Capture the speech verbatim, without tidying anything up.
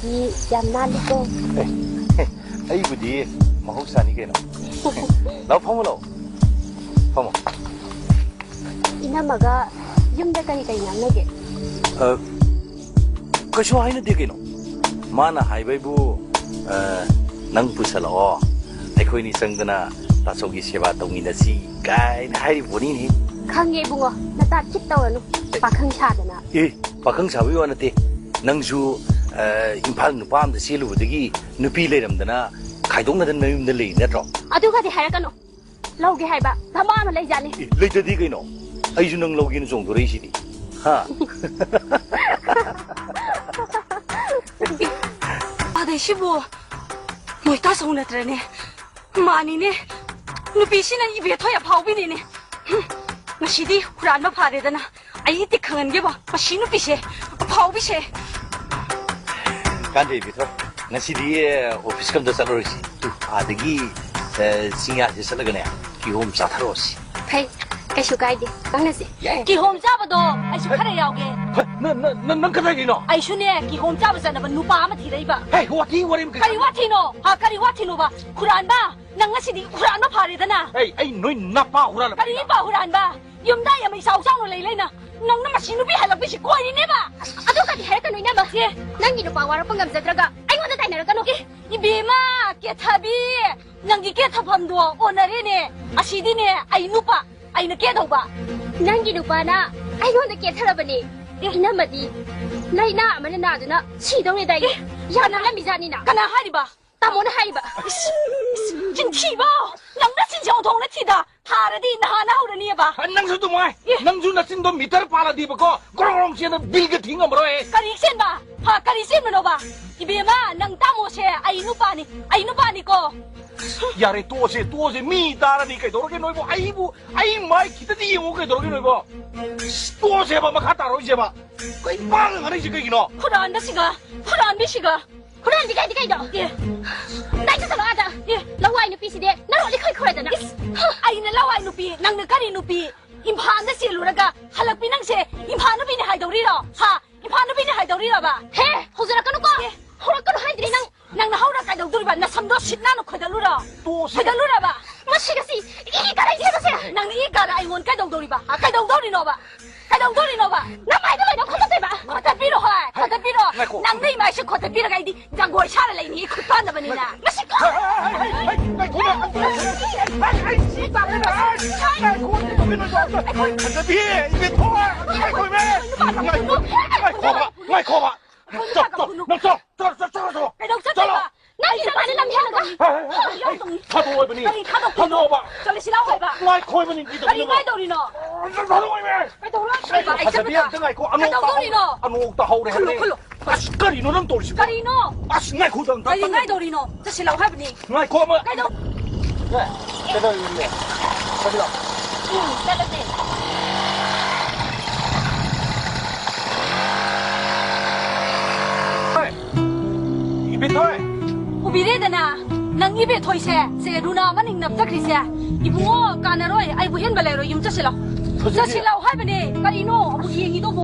ꯗꯤ ꯌꯥꯝ ꯅꯥꯜꯂꯤꯀꯣ꯫ ꯑꯦ, ꯑꯩꯕꯨꯗꯤ ꯃꯍꯧꯁꯥꯅꯤ ꯀꯩꯅꯣ꯫ ꯂꯥꯎ, ꯐꯝꯃꯣ, ꯂꯥꯎ꯫ ꯐꯝꯃꯣ꯫ ꯏꯅꯝꯃꯒ ꯌꯨꯝꯗ ꯀꯔꯤ ꯀꯔꯤ ꯉꯥꯡꯅꯒꯦ? ꯑ, ꯀꯩꯁꯨ ꯍꯥꯏꯅꯗꯦ ꯀꯩꯅꯣ꯫ ꯃꯥꯅ ꯍꯥꯏꯕꯩꯕꯨ, ꯑ, "ꯅꯪ ꯄꯨꯁꯜꯂꯛꯑꯣ, ꯑꯩꯈꯣꯏꯅꯤ ꯆꯪꯗꯅ ꯇꯥꯆꯧꯒꯤ ꯁꯦꯕꯥ ꯇꯧꯃꯤꯟꯅꯁꯤ" ꯀꯥꯏꯅ ꯍꯥꯏꯔꯤꯕꯣꯅꯤꯅꯦ꯫ ꯈꯪꯉꯦ ꯏꯕꯨꯡꯉꯣ, ꯅꯇꯥ ꯈꯤꯠ ꯇꯧꯔꯅꯨ, ꯄꯥꯈꯪ ꯁꯥꯗꯅ꯫ ꯑꯦ, ꯄꯥꯈꯪ ꯁꯥꯕꯒꯤ ꯋꯥ ꯅꯠꯇꯦ꯫ ꯅꯪꯁꯨ, ꯑ, ꯏꯝꯐꯥꯜ ꯅꯨꯄꯥ ꯑꯝꯗ ꯆꯦꯜꯂꯨꯕꯗꯒꯤ ꯅꯨꯄꯤ ꯂꯩꯔꯝꯗꯅ ꯈꯥꯏꯗꯣꯛꯅꯗꯅ ꯅꯌꯨꯝꯗ ꯂꯩ ꯅꯠꯇ꯭ꯔꯣ? ꯑꯗꯨꯒꯗꯤ ꯍꯥꯏꯔꯛꯀꯅꯨ꯫ ꯂꯧꯒꯦ ꯍꯥꯏꯕ ꯙꯃꯥ ꯑꯃ ꯂꯩꯖꯥꯠꯅꯤ꯫ ꯑꯦ, ꯂꯩꯇꯗꯤ ꯀꯩꯅꯣ? ꯑꯩꯁꯨ ꯅꯪ ꯂꯧꯒꯦꯅ ꯆꯣꯡꯊꯣꯔꯛꯏꯁꯤꯗꯤ꯫ ꯍꯥ? ꯑꯗꯩ ꯁꯤꯕꯨ ꯃꯣꯏ ꯇꯥꯆꯧ ꯅꯠꯇ꯭ꯔꯅꯦ? ꯃꯥꯅꯤꯅꯦ꯫ ꯅꯨꯄꯤꯁꯤꯅ ꯏꯕꯦꯊꯣꯏ ꯑꯐꯥꯎꯕꯤꯅꯤꯅꯦ꯫ ꯍꯨꯝ, ꯉꯁꯤꯗꯤ ꯍꯨꯔꯥꯟꯕ ꯐꯥꯔꯦꯗꯅ꯫ ꯑꯩ ꯇꯤꯛ ꯈꯪꯍꯟꯒꯦꯕ, ꯃꯁꯤ ꯅꯨꯄꯤꯁꯦ, ꯑꯐꯥꯎꯕꯤꯁꯦ꯫ ꯀꯥꯟꯗꯦ ꯏꯕꯦꯊꯣꯏ, ꯉꯁꯤꯗꯤ ꯑꯣꯐꯤꯁꯀ ꯑꯝꯇ ꯆꯠꯂꯔꯣꯏꯁꯤ꯫ ꯇꯨ, ꯑꯥꯗꯒꯤ, ꯑ, ꯆꯤꯡꯌꯥꯁꯦ ꯆꯠꯂꯒꯅꯦ, ꯀꯤꯍꯣꯝ ꯆꯥꯊꯔꯛꯑꯣꯁꯤ꯫ ꯐꯩ, ꯀꯩꯁꯨ ꯀꯥꯏꯗꯦ, ꯆꯠꯂꯁꯤ꯫ ꯌꯥꯏ꯫ ꯀꯤꯍꯣꯝ ꯆꯥꯕꯗꯣ ꯑꯩꯁꯨ ꯈꯔ ꯌꯥꯎꯒꯦ꯫ ꯍꯦ, ꯅ-, ꯅ-, ꯅ-, ꯅꯪ ꯀꯗꯥꯏꯗꯩꯅꯣ? ꯑꯩꯁꯨꯅꯦ, ꯀꯤꯍꯣꯝ ꯆꯥꯕ ꯆꯠꯅꯕ ꯅꯨꯄꯥ ꯑꯃ ꯊꯤꯔꯛꯏꯕ꯫ ꯍꯦ, ꯋꯥꯊꯤ ꯋꯥꯔꯦꯝ ꯀꯩ-, ꯀꯔꯤ ꯋꯥꯊꯤꯅꯣ? ꯍꯥ, ꯀꯔꯤ ꯋꯥꯊꯤꯅꯣꯕ? ꯍꯨꯔꯥꯟꯕ! ꯅꯪ ꯉꯁꯤꯗꯤ ꯍꯨꯔꯥꯟꯕ ꯐꯥꯔꯦꯗꯅ꯫ ꯑꯩ, ꯑꯩ ꯅꯣꯏ ꯅꯄꯥ ꯍꯨꯔꯥꯟꯂꯕ ꯀꯔꯤ ꯀꯩꯅꯣ? ꯅꯄꯥ ꯍꯨꯔꯥꯟꯕ? ꯌꯨꯝꯗ ꯌꯥꯝ ꯏꯆꯥꯎ ꯆꯥꯎꯅ ꯂꯩ ꯂꯩꯅ ꯅꯪꯅ ꯃꯁꯤ ꯅꯨꯄꯤ ꯍꯜꯂꯛꯄꯤꯁꯤ ꯀꯣꯏꯔꯤꯅꯦꯕ꯫ ꯑꯗꯨꯒꯗꯤ ꯍꯥꯏꯔꯛꯀꯅꯨ, ꯏꯅꯝꯃ꯫ ꯑꯦ꯫ ꯅꯪꯒꯤ ꯅꯨꯄꯥ ꯋꯥꯔꯛꯄ ꯉꯝꯖꯗ꯭ꯔꯒ ꯑꯩꯉꯣꯟꯗ ꯇꯥꯏꯅꯔꯛꯀꯅꯨ꯫ ꯑꯦ, ꯏꯕꯦꯝꯃ, ꯀꯦꯊꯕꯤ, ꯅꯪꯒꯤ ꯀꯦꯊꯐꯝꯗꯣ ꯑꯣꯟꯅꯔꯦꯅꯦ꯫ ꯑꯁꯤꯗꯤꯅꯦ ꯑꯩ ꯅꯨꯄꯥ, ꯑꯩꯅ ꯀꯦꯗꯧꯕ꯫ ꯅꯪꯒꯤ ꯅꯨꯄꯥꯅ ꯑꯩꯉꯣꯟꯗ ꯀꯦꯊꯔꯕꯅꯦ꯫ ꯑꯦ꯫ ꯏꯅꯝꯃꯗꯤ ꯂꯥꯏꯅꯥ ꯑꯃꯅ ꯅꯥꯗꯨꯅ ꯁꯤꯗꯧꯔꯦꯗꯥꯏꯅꯦ꯫ ꯑꯦ꯫ ꯌꯥꯝ ꯅꯥꯜꯂꯝꯃꯤꯖꯥꯠꯅꯤꯅ꯫ ꯀꯅꯥ ꯍꯥꯏꯔꯤꯕ? ꯇꯥꯃꯣꯅ ꯍꯥꯏꯔꯤꯕ꯫ ꯏꯁ, ꯏꯁ, ꯆꯤꯟꯊꯤꯕ! ꯅꯪ ꯅꯆꯤꯟꯁꯦ ꯑꯣꯟꯊꯣꯛꯅ ꯊꯤꯗ꯫ ꯊꯥꯔꯗꯤ ꯅꯍꯥꯟꯅ ꯍꯧꯔꯅꯤꯕ꯫ ꯑ, ꯅꯪꯁꯨ ꯑꯗꯨꯃꯥꯏ꯫ ꯑꯦ꯫ ꯅꯪꯁꯨ ꯅꯆꯤꯟꯗꯣ ꯃꯤꯇꯔ ꯄꯥꯜꯂꯗꯤꯕꯀꯣ, ꯒ꯭ꯔꯣꯡ ꯒ꯭ꯔꯣꯡ ꯆꯦꯟꯗ ꯕꯤꯜꯒ ꯊꯤ ꯉꯝꯃꯔꯣꯏ꯫ ꯀꯔꯤ ꯆꯦꯟꯕ? ꯍꯥ, ꯀꯔꯤ ꯆꯦꯟꯕꯅꯣꯕ? ꯏꯕꯦꯝꯃ, ꯅꯪ ꯇꯥꯃꯣꯁꯦ ꯑꯩ ꯅꯨꯄꯥꯅꯤ, ꯑꯩ ꯅꯨꯄꯥꯅꯤꯀꯣ꯫ ꯌꯥꯔꯦ, ꯇꯣꯛꯑꯁꯦ, ꯇꯣꯛꯑꯁꯦ꯫ ꯃꯤ ꯇꯥꯔꯗꯤ ꯀꯩꯗꯧꯔꯒꯦ ꯅꯣꯏꯕꯣ? ꯑꯩꯕꯨ, ꯑꯩ ꯃꯥꯏ ꯈꯤꯇꯗꯤ ꯌꯦꯡꯉꯨ ꯀꯩꯗꯧꯔꯒꯦ ꯅꯣꯏꯕꯣ? ꯇꯣꯛꯑꯁꯦꯕ, ꯃꯈꯥ ꯇꯥꯔꯣꯏꯁꯦꯕ꯫ ꯀꯩ ꯄꯥꯡꯒ ꯉꯥꯡꯅꯩꯁꯦ ꯀꯩꯒꯤꯅꯣ? ꯍꯨꯔꯥꯟꯕꯁꯤꯒ, ꯍꯨꯔꯥꯟꯕꯤꯁꯤꯒ꯫ ꯍꯨꯔꯥꯟꯕꯤ ꯀꯥꯏꯗꯤ ꯀꯩꯅꯣ? ꯑꯦ꯫ ꯅꯪ ꯆꯠꯁꯜꯂꯣ ꯑꯥꯗ꯫ ꯑꯦ꯫ ꯂꯋꯥꯏ ꯅꯨꯄꯤꯁꯤꯗꯤ ꯅꯔꯣꯜ ꯏꯈꯣꯏ ꯈꯣꯏꯗꯅ꯫ ꯏꯁ, ꯑꯩꯅ ꯂꯋꯥꯏ ꯅꯨꯄꯤ, ꯅꯪꯅ ꯀꯔꯤ ꯅꯨꯄꯤ? ꯏꯝꯐꯥꯜꯗ ꯆꯦꯜꯂꯨꯔꯒ ꯍꯜꯂꯛꯄꯤ ꯅꯪꯁꯦ ꯏꯝꯐꯥꯜ ꯅꯨꯄꯤꯅꯤ ꯍꯥꯏꯗꯧꯔꯤꯔꯣ? ꯍꯥ? ꯏꯝꯐꯥꯜ ꯅꯨꯄꯤꯅꯤ ꯍꯥꯏꯗꯧꯔꯤꯔꯕ? ꯍꯦ, ꯍꯧꯖꯔꯛꯀꯅꯨꯀꯣ꯫ ꯑꯦ꯫ ꯍꯧꯔꯛꯀꯅꯨ ꯍꯥꯏꯗ꯭ꯔꯤ ꯅꯪ! ꯅꯪ ꯅꯍꯧꯅ ꯀꯩꯗꯧꯗꯣꯔꯤꯕ? ꯅꯁꯝꯗꯣ ꯁꯤꯠ ꯅꯥꯟꯅ ꯈꯣꯏꯗꯠꯂꯨꯔꯣ? ꯇꯣꯛꯑꯁꯤ꯫ ꯈꯣꯏꯗꯠꯂꯨꯔꯕ? ꯃꯁꯤꯒ ꯁꯤ ꯏ ꯀꯔꯤ ꯁꯦ? ꯅꯪꯅ ꯏ ꯀꯥꯔ ꯑꯩꯉꯣꯟꯗ ꯀꯩꯗꯧꯗꯧꯔꯤꯕ? ꯍꯥ? ꯀꯩꯗꯧꯗꯧꯔꯤꯅꯣꯕ? ꯀꯩꯗꯧꯗꯧꯔꯤꯅꯣꯕ? ꯅꯃꯥꯏꯗꯣ ꯂꯣꯏꯅ ꯈꯣꯠꯇꯠꯇꯣꯏꯕ? ꯈꯣꯠꯇꯠꯄꯤꯔꯣ, ꯍꯣꯏ, ꯈꯣꯠꯇꯠꯄꯤꯔꯣ꯫ ꯉꯥꯏꯈꯣ꯫ ꯅꯪꯅ ꯏꯃꯥꯏꯁꯦ ꯈꯣꯠꯇꯠꯄꯤꯔꯒ ꯑꯩꯗꯤ ꯖꯒꯣꯏ ꯁꯥꯔ ꯂꯩꯅꯤ, ꯏ ꯈꯨꯠ ꯄꯥꯟꯗꯕꯅꯤꯅ꯫ ꯃꯁꯤ ꯉꯥꯏꯈꯣ, ꯉꯥꯏꯈꯣ, ꯉꯥꯏꯈꯣ, ꯉꯥꯏꯈꯣ꯫ ꯐꯖꯕꯤ, ꯏꯕꯦꯟꯊꯣꯏ, ꯉꯥꯏꯈꯣ, ꯏꯕꯦꯟ꯫ ꯉꯥꯏꯈꯣꯕ, ꯉꯥꯏꯈꯣꯕ꯫ ꯆꯠ, ꯆꯠ, ꯅꯪ ꯆꯠ, ꯆꯠ, ꯆꯠ, ꯆꯠ, ꯆꯠ꯫ ꯀꯩꯗꯧ ꯆꯠꯇꯣꯏꯕ? ꯆꯠꯂꯣ꯫ ꯅꯪꯒꯤ ꯅꯨꯄꯥꯅ ꯂꯝ ꯍꯦꯜꯂꯒ꯫ ꯍꯦ, ꯍꯦ, ꯍꯦ, ꯍꯦ, ꯊꯥꯗꯣꯛꯑꯣ ꯍꯥꯏꯕꯅꯤ꯫ ꯀꯔꯤ ꯊꯥꯗꯣꯛꯇꯣꯏꯅꯣ? ꯊꯥꯗꯣꯛꯑꯣꯕ꯫ ꯆꯠꯂꯁꯤ ꯂꯥꯎ ꯍꯥꯏꯕ꯫ ꯉꯥꯏꯈꯣ ꯍꯥꯏꯕꯅꯤ, ꯀꯔꯤ ꯀꯩꯗꯧꯔꯤꯅꯣ? ꯉꯥꯏꯗꯧꯔꯤꯅꯣ? ꯊꯥꯗꯣꯛꯑꯣ ꯍꯥꯏꯕ꯫ ꯀꯩꯗꯧꯔꯣ ꯍꯥꯏꯕ? ꯑꯩ ꯐꯖꯕꯤ, ꯆꯠꯄꯗ꯫ ꯑꯝꯇ ꯉꯥꯏꯈꯣ, ꯑꯅꯣꯛꯇ ꯀꯩꯗꯧꯗꯣꯔꯤꯅꯣ? ꯍꯧ-, ꯑꯅꯣꯛꯇ ꯍꯧꯔꯦ ꯈꯨꯜꯂꯨ, ꯍꯥꯏꯕꯅꯤ꯫ ꯈꯨꯜꯂꯨ꯫ ꯑꯁ, ꯀꯔꯤꯅꯣ ꯅꯪ ꯇꯧꯔꯤꯁꯤꯕꯣ? ꯀꯔꯤꯅꯣ? ꯑꯁ, ꯉꯥꯏꯈꯣ, ꯑꯝꯇ, ꯀꯔꯤ ꯑꯝꯇ꯫ ꯉꯥꯏꯗꯧꯔꯤꯅꯣ? ꯆꯠꯁꯤ ꯂꯥꯎ ꯍꯥꯏꯕꯅꯤ꯫ ꯉꯥꯏꯈꯣ ꯑꯃ꯫ ꯀꯩꯗꯧ-, ꯑꯦ, ꯀꯩꯗꯧꯔꯤꯅꯣ? ꯆꯠꯁꯤ ꯂꯥꯎ꯫ ꯎꯝ, ꯆꯠꯂꯁꯦ꯫ ꯍꯣꯏ꯫ ꯏꯕꯦꯊꯣꯏ꯫ ꯎꯕꯤꯔꯦꯗꯅ, ꯅꯪ ꯏꯕꯦꯊꯣꯏꯁꯦ, ꯁꯦ ꯔꯨꯅꯥ ꯑꯃ ꯅꯤꯡꯅꯕ ꯆꯠꯈ꯭ꯔꯤꯁꯦ꯫ ꯏꯕꯨꯡꯉꯣ, ꯀꯥꯟꯅꯔꯣꯏ, ꯑꯩꯕꯨ ꯍꯦꯟꯕ ꯂꯩꯔꯣꯏ, ꯌꯨꯝ ꯆꯠꯁꯤ ꯂꯥꯎ꯫ ꯐꯖꯕꯤ꯫ ꯆꯠꯁꯤ ꯂꯥꯎ ꯍꯥꯏꯕꯅꯦ, ꯀꯔꯤꯅꯣ ꯑꯃꯨꯛ ꯌꯦꯡꯉꯤꯗꯨꯕꯨ?